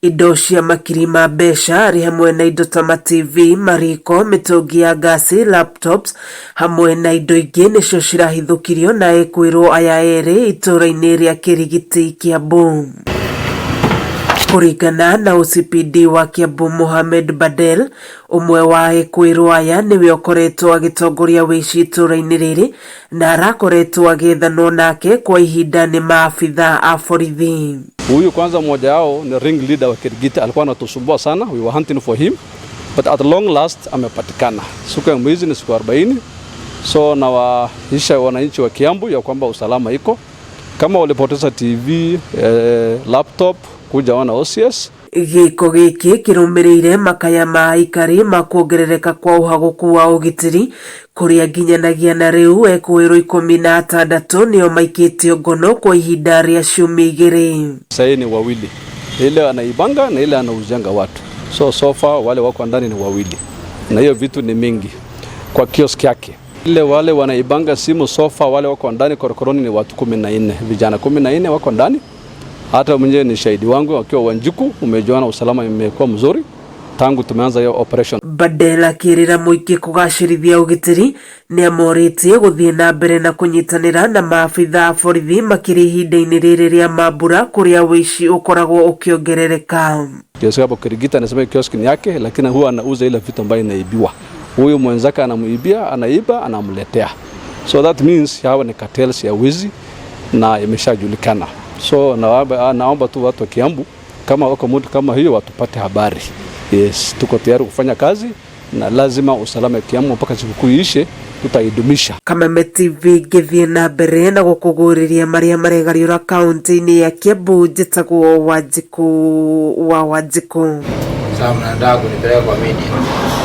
Indo cia makiri ma mbeca arĩ hamwe na indo ta ma TV, mariko, mĩtũngi ya ngasi, laptops hamwe na indo ingĩ nĩcio cirahithũkirio na ekwĩrwo aya erĩ itũra-inĩ rĩa Kĩrigiti, Kiambu. Kũringana na OCPD wa Kiambu Mohamed Badel, ũmwe wa ekwĩrwo aya nĩwe ũkoretwo agĩtongoria wĩici itũra-inĩ rĩrĩ na arakoretwo agĩethanwo nake kwa ihinda nĩ maabitha a borithi. Huyu kwanza mmoja yao ni ring leader wa Kirigiti, alikuwa anatusumbua sana, we were hunting for him but at long last amepatikana. Siku ya mwizi ni siku 40, so nawahisha wananchi wa Kiambu ya kwamba usalama iko. Kama walipoteza TV, laptop, kuja ona OCS. Gĩko gĩkĩ kĩrũmĩrĩire makaya ma aikari ma kuongerereka kwa ũhagũku wa ũgitĩri kũrĩa nginyanagia na rĩu ekũĩrwo 16 nĩo maikĩtio ngono kwa ihinda rĩa ciumia 2. Sasa ni wawili, ile anaibanga na ile anauzanga watu, so far wale wako ndani ni wawili, na hiyo vitu ni mingi kwa kiosk yake. Ile wale wanaibanga simu so far wale wako ndani korokoroni ni watu 14, vijana 14 wako ndani. Hata mwenyewe ni shahidi wangu wakiwa Wanjiku, umejuana usalama imekuwa mzuri tangu tumeanza hiyo operation. Badel akĩrĩra mũingĩ kũgacĩrithia ũgitĩri nĩ amorĩtie gũthiĩ na mbere na kũnyitanĩra na maabitha a borithi makĩria ihinda-inĩ rĩrĩ rĩa mambura kũrĩa ũici ũkoragwo ũkĩongerereka. Kioski hapo Kirigiti anasema kioski ni yake, lakini huwa anauza ile vitu ambayo inaibiwa. Huyu mwenzake anamuibia, anaiba, anamletea. So that means hawa ni cartels ya wizi na imeshajulikana. So naomba tu watu wa Kiambu kama wako mtu kama hiyo watupate habari. Yes, tuko tayari kufanya kazi na lazima usalama Kiambu mpaka sikukuu iishe tutaidumisha. Kameme TV ngĩthiĩ na mbere na gũkũgũrĩria marĩa maregariũra kaunti-inĩ ya Kiambu njĩtagwo Wanjikũ wa Wanjikũ. Sasa mnataka kunipeleka kwa media.